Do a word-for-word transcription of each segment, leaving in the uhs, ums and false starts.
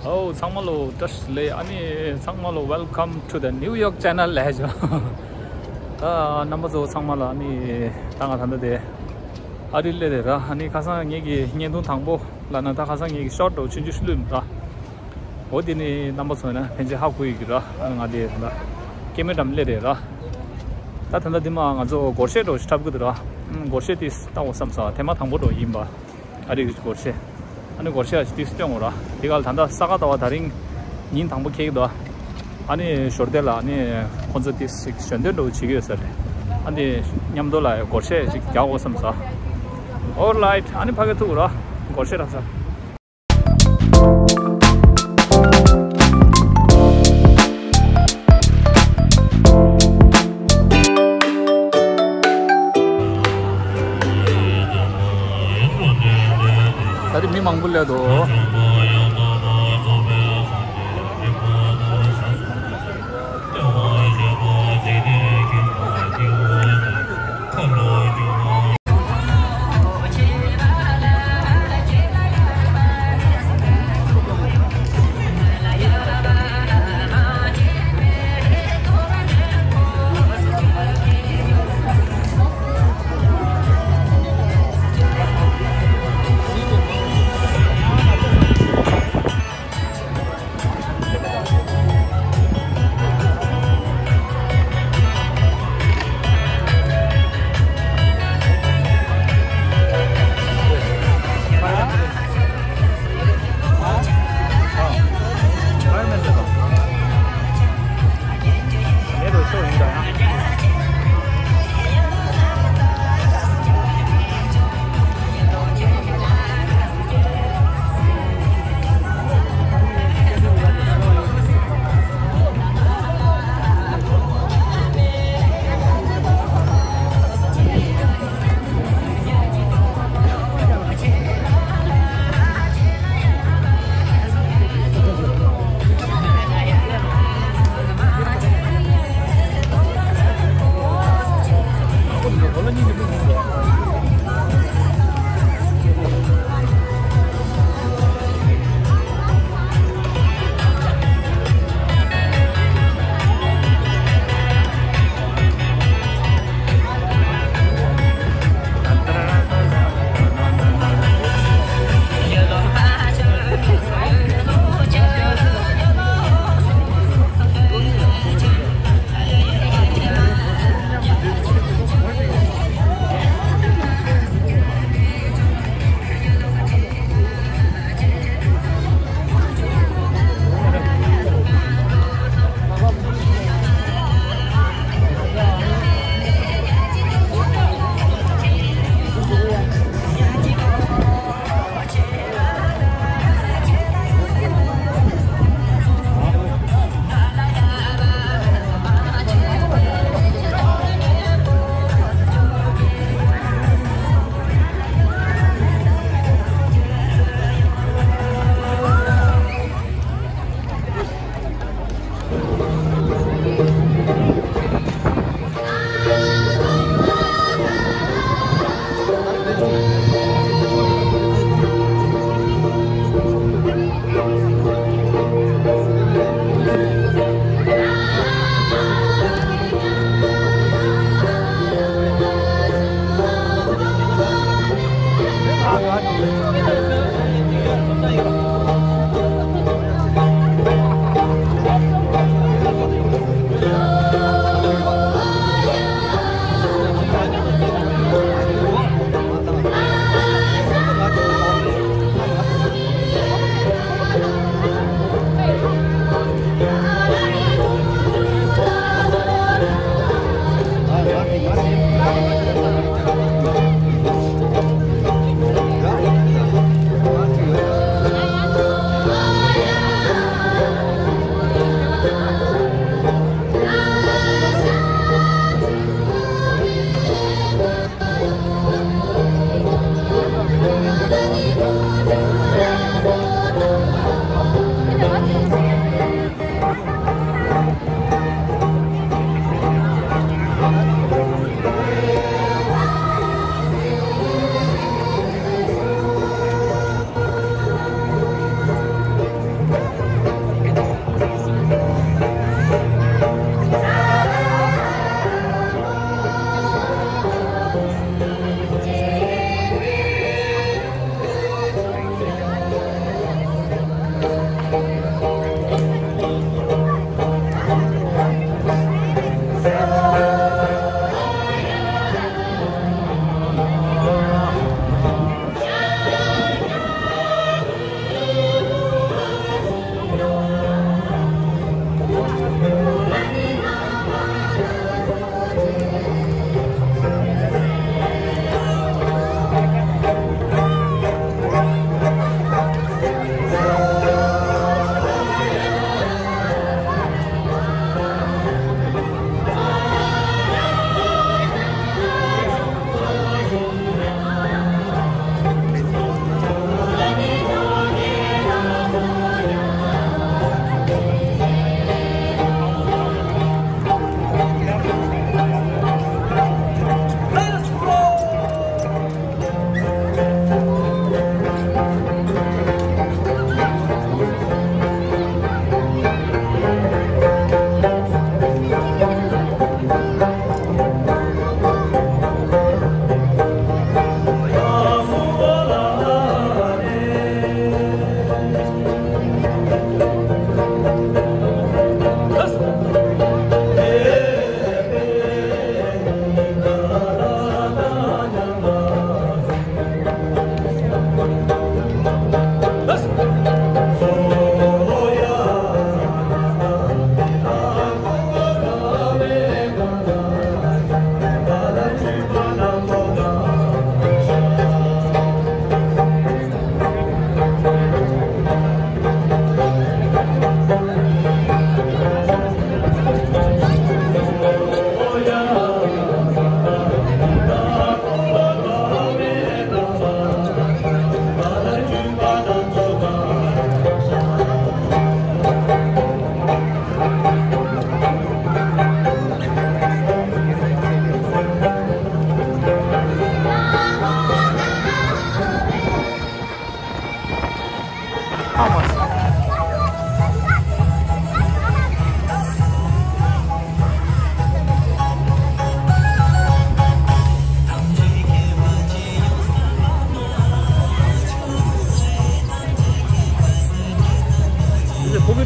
ཨོ་ཚང་མ་ལོ་བཀྲ་ཤིས་བདེ་ལེགས། ཨ་ནི་ཚང་མ་ལོ་welcome to the New York channel ལབ་ཞུ། ད་རྣམ་པ་ཚོ་ཚང་མ་ལ་ཨ་ནི་ད་ང་ད་ལྟ་དེ་ཨ་རི་སླེབས་རེད་ར། ཨ་ནི་ཁ་སང་ངེད་ཀྱི་བརྙན་ཐུང་དང་པོ་ལབ་ན་ད་ཁ་སང་ངེད་ཀྱི་ཤོར་ཊི་འདྲ་བོ་ཆུང་ཆུང་ཞིག་བླུགས་ཡིན་ར། འོ་དེ་ནི་རྣམ་པ་ཚོ་ན་ཕན་ཆད་ཧ་གོ་ཡོད་ཀྱི་ར། ཨ་ནི་ང་དེ་ད་ལྟ་སྐྱེ་དམན་འགྲམ་སླེབས་རེད་ར། ད་ད་ལྟ་འདི་མ་ང་ཚོ་སྒོར་གཞས་འདྲ་བོ་ཞིག་འཁྲབ་གི་འདུག་ར། ཨ་སྒོར་གཞས་དེ་ལྟ་དགོས་བསམ་སོང་། ཐེངས་མ་དང་པོ་འདྲ་བོ་ཡིན་པ། ཨ་རི་གི་སྒོར་གཞས། ཨ་ནི་སྒོར་གཞས་ཨ་ཅིག་ཏིས་སྟོན་འོ་ར། དེ་ག་ལ་ད་ལྟ་ས་ག་ཟླ་བ་ད་རིང་ཉིན་དང་པོ་འཁེལ་གི་འདུག་ཨ་ནི་ཞོར་དེ་ལ་ཨ་ནི་ཁོང་ཚོ་ཏིས་ཞིག་ཞལ་འདོན་འདྲ་བོ་བྱེད་ཀྱི་ཡོད་ས་རེད། ཨ་ནི་མཉམ་དུ་ལ་སྒོར་གཞས་ཅིག་རྒྱག་དགོས་བསམ་སོང་། Alright. ཨ་ནི་ཕ་གི་ཐུག་ར། སྒོར་གཞས་རག་ས། ད་རེས་མི་མང་པོ་སླེབས་འདུག་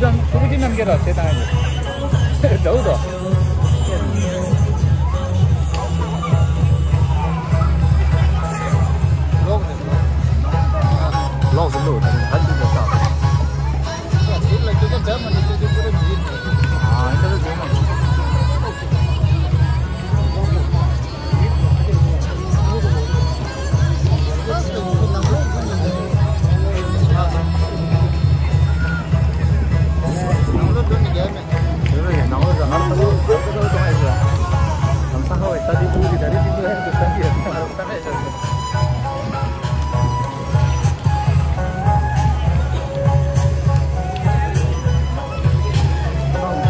དང་ཕྲུ་གུ་གཅིག་རྣམས་ཀྱིས་ར་ཟེར་བཏང་ཡོད། འདྲ་བོ་འདུག་ལོག་ཟིན་འདུག་ད་ནི་ད་ཅིག་ལ་ས། ཨ་ཨིན་ཏར་ནེཊ་ཡོད་མ།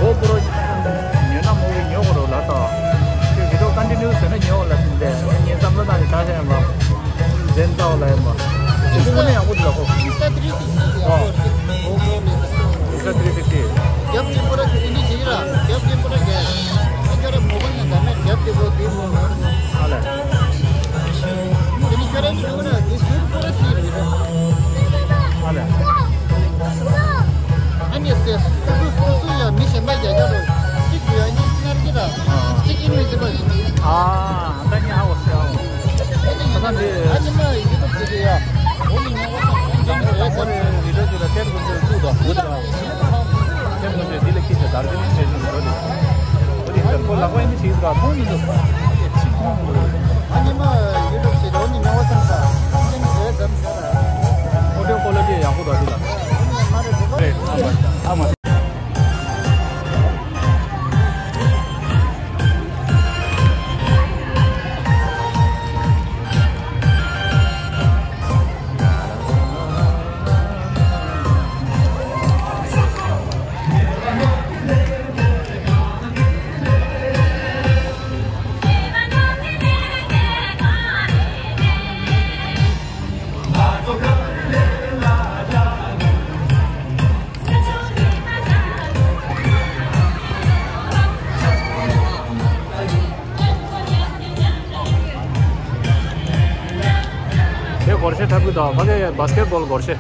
GoPro ཉོ་ན་མོ་གི་ཉོ་དགོས་རེད་ལབ་སོང་། ཁྱོད་video continue བཟོས་ན་ཉོ་ལབ་ཟིན་ཏེ་ངས་བསམ་བློ་བཏང་ནས་ཆ་ཤས་ཡིན་པ། ཛེན་ཏའོ་ལ་ཡིན་པ། ཁྱོད་ཁོ་ནས་ཡག་པོ་འདུག་ལ་ཁོ། Insta three sixty ཡག་པོ་རེད། Insta three sixty རྒྱབ་ཀྱི་པོ་ར་ཁྱོད་འདི་བྱེད་ཀྱི་ར་རྒྱབ་ཀྱི་པོ་ར་རྒྱབ། ཨ་ཁྱོད་ར་མོ་གོ་ནས་འདྲ་མེད་རྒྱབ་ཀྱི་པོ་དེ་པོ། ཨ་ལས། དེ་ནི་ཁྱོད་ར་ནི་ཁྱོད་ར་དེ་ཚུར་པོ་ར་ཐིག་རེད། ཨ་ལས། ཨ་ནི་སེ་སུ་སུ་སུ་ཡང་མི་གཞན་པ་རྒྱ་རྒྱ་རུ་གཅིག་ཡོད་ཨ་ནི་སྣར་གྱི་ར་གཅིག་invisible། ཨ་ད་ནི་ཨ་འོ་སེ་ཨ་འོ། ཨ་ནི་མ་ཡི་གེ་དུ་ཅི་གི་ཡ། འོ་ནི་ངོ་བོ་སམ་ཁོང་ཅང་རེད་ཟེར་རེད། བི་ཌིའོ་ཅིག་ལ་ཐེར་དགོས་འདོད་བཙུགས་དང་འོ་དེ་ལ། ཐེར་དགོས་འདོད་འདི་ལ་ཁྱི་ཆ་དར་གི་ནི་ཆེ་ཆུང་འགྲོ་རེད། འོ་དེ་ལྟར་ཁོ་ལག་པ་ཡིན་ནི་ཞིག་ག་མཐོང་མི་འདུག་ཅི་མཐོང་མི་འདུག་ཨ་ནི་མ་ཡི་གེ་དུ་ཅི་འོ་ནི་ངོ་བོ་སམ་ས་ཁོང་ཅང་རེད་ཟེར་ས་ར། ཨོ་ཌིའོ་ཀོ་ལི་ཊི་ཡག་པོ་འདུག་འདི་ལ། རེད་ཨ་མ་ཨ་མ། དེ་སྒོར་གཞས་འཁྲབ་གི་འདུག་ཕ་གི་བྷ་སི་ཀེ་ཊི་བྷོལ་སྒོར་གཞས།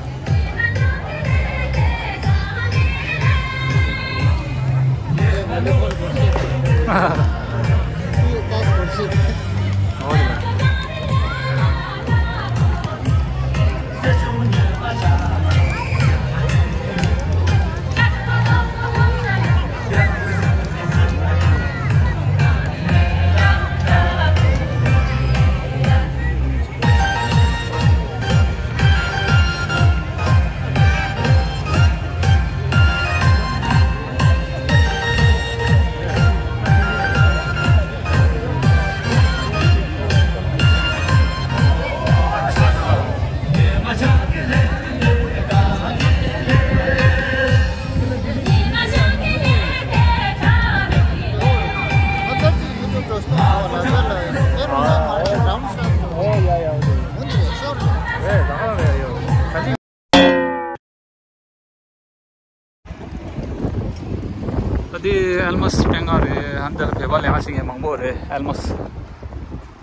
ད་འདི་ཨལ་མཱས་སྤྲིན་ནག་རེད། ཨ་འདི་ལ་བོད་པ་ལས་ཀ་བྱེད་མཁན་མང་པོ་རེད། ཨལ་མཱས་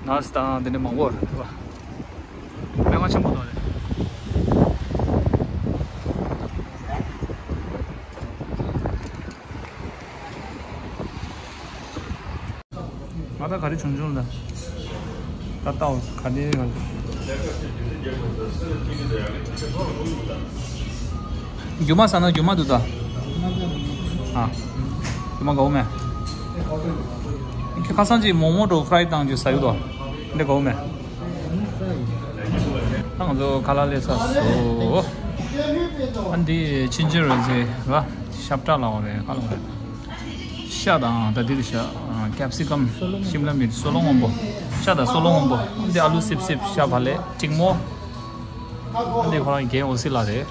ནར་སི་དང་འདི་འདྲ་མང་པོ་རེད། ལས་ཀ་ཆེན་པོ་འདུག་རེད། ང་ད་ག་རེ་བྱུང་བྱུང་ལ། ད་ལྟ་བ་ག་རེ་ག་རེ། རྒྱུ་མ་ཟ་ན་རྒྱུ་མ་འདུག་ད། ཨ། རྒྱུ་མ་དགའ་བོ་མེད། ཁྱེད་ཁ་སང་ཅིག་མོག་མོག་འགྲོ་ཕ་རའི་བཏང་རྒྱུ་ཟ་ཡོད་དོ། འདི་དགའ་བོ་མེད། ད་ང་ཚོ་ཁ་ལག་ལས་ས་སོ། ཨ་འདི་ཆིན་ཅི་རོལ་ཟེར་ར། ཤ་བཀྲ་ལ་བ་རེད་ཁ་ལག་རེད། ཤ་དང་ད་འདི་རེད་ཤ། ཀེབ་སི་ཀམ། ཤིམ་ལ་མིར། སོལ་རླུང་སྔོན་པོ། ཤ་དང་སོལ་རླུང་སྔོན་པོ། འདི་ཨ་ལུ་སིབ་སིབ། ཤ་བག་ལེབ། ཀྲིག་མོ། འདི་ཁོ་རང་རྒན་འོ་སི་ལགས་རེད།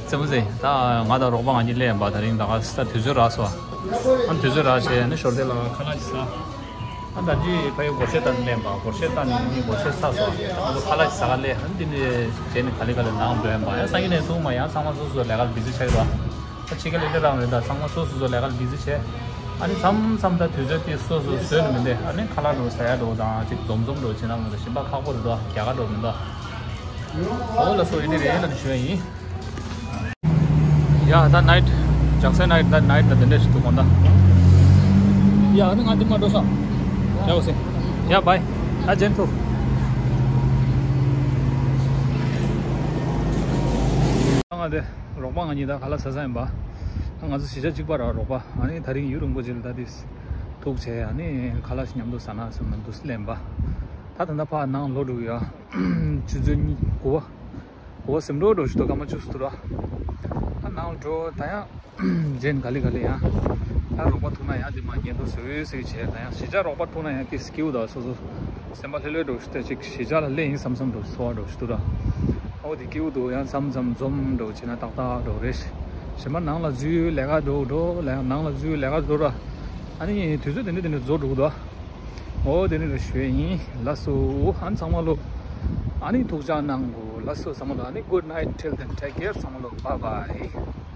རྩེད་མོ་རྩེ། ད་ང་དང་རོགས་པ་ང་གཉིས་སླེབས་པ་ད་རིང་ད་ག་ས་དུས་ཚོད་རག་སོང་། ཨ་དུས་ཚོད་རག་བྱས་ནི་ཞོར་དེ་ལ་ཁ་ལག་ཅིག་ཟ། ཨ་ད་ཅི་ཕ་ཡུལ་སྒོར་གཞས་ལྟ་ནི་ལེན་པ། སྒོར་གཞས་ལྟ་ནི་ངའི་སྒོར་གཞས་ཚར་སོང་། ང་ཚོ་ཁ་ལག་ཅིག་ཟ་ག་སླེབས། ཨ་ནི་འདི་ནས་བྱས་ནས་ག་ལེ་ག་ལེ་ནང་འགྲོ་ཡིན་པ། ཡང་སང་ཉིན་ནས་ཐུག་མ་ཡང་ཚང་མ་སོ་སོ་ལས་ཀ་ལ་བི་ཟི་ཆགས་ཀྱི་འདུག་ཨ་ཕྱི་རྒྱལ་ལ་སླེབས་རང་རེད། ད་ཚང་མ་སོ་སོ་སོ་ལས་ཀ་ལ་བི་ཟི་བྱས། ཨ་ནི་མཚམས་མཚམས་ད་དུས་ཚོད་དེ་སོ་སོ་བཟོས་ནས་མི་འདུག་ཨ་ནི་ཁ་ལག་འགྲོ་ཟ་ཡ་འགྲོ་དང་ཅིག་འཛོམས་འཛོམས་འགྲོ་བྱེད་ན་མི་འདུག་ཞིམ་པ་ཁག་པོ་རེད་འདུག་རྒྱ་གར་འགྲོ་མི་འདུག་འོ་ལགས་སོ། ཡིན་ནི་རེད་ལབ་ནས་ཞུ་ཡ་ཡིན། ཡ་ད་ནའིཊ། ཇག་སའི་ནའིཊ། ད་ནའིཊ་ད་དེ་འདྲ་ཞིག་འདུག་གོ་ད། ཡ་ཨ་ནི་ང་འདི་མ་འགྲོ་ཤག་ཡ་འོ་སེ། ཡ་བའི། ད་ཇེན་ཐུ། ང་དེ་རོགས་པ་ང་གཉིས་ད་ཁ་ལག་ཟ་ས་ཡིན་པ། ང་ཚོ་གཞིས་ཆགས་གཅིག་པ་ར་རོགས་པ། ཨ་ནི་ད་རིང་ཡུན་རིང་པོ་ཅིག་ལ་ད་དེ་ཐུག་བྱས། ཨ་ནི་ཁ་ལག་ཞིག་མཉམ་དུ་ཟ་ན་བསམ་ན་འདུག་སེ་ལེན་པ། ད་ད་ལྟ་ཕར་ནང་ལོག་འགྲོ་གི་ཡོད། ཆུ་ཚོད་གཉིས་དགུ་པ། གོ་བ་སེམས་འགྲོ་འགྲོ་ཞུ་དོ་ཀ་མ་བཅུ་སུ་ར། ཨ་ནང་འགྲོ་ད་ཡང་ཇེན་ག་ལེ་ག་ལེ་ཡང་། ད་རོགས་པ་ཐུག་ན་ཡང་དེ་མ་ཉན་དུ་སོས་སོས་བྱས། ད་ཡང་གཞིས་ཆགས་རོགས་པ་ཐུག་ན་ཡང་དེ་སྐྱིད་པོ་ད་སོ་སོ་སེམས་པ་ལྷོད་ལྷོད་འགྲོ་ཞུ་དེ་ཅིག་གཞིས་ཆགས་ལ་སླེབས་ཡིན་བསམ་བསམ་འགྲོ་ཚོར་བ་འགྲོ་ཞུ་དུ་ར། ཨོ་དེ་སྐྱིད་པོ་འདུག་ཡང་མཚམས་མཚམས་འཛོམས་འགྲོ་བྱས་ན་ཏག་ཏག་འགྲོ་རེད། གཞན་པ་ནང་ལ་འཛུལ་ལས་ཀ་འགྲོ་འགྲོ་ལས་ནང་ལ་འཛུལ་ལས་ཀ་འགྲོ་ར། ཨ་ནི་དུས་ཚོད་དེ་འདྲ་དེ་འདྲ་རྫོགས་འགྲོ་གི་འདུག་ཨོ་དེ་ནི་རེ་ཞུ་ཡིན། ལགས་སོ། ཨ་ནི་ཚང་མ་ལོ། ཨ་ནི་ཐུགས་ཅག་གནང་གོ། ལགས་སོ་ཚང་མ་ལོ། ཨ་ནི་good night, till then, take care ཚང་མ་ལོ། Bye bye.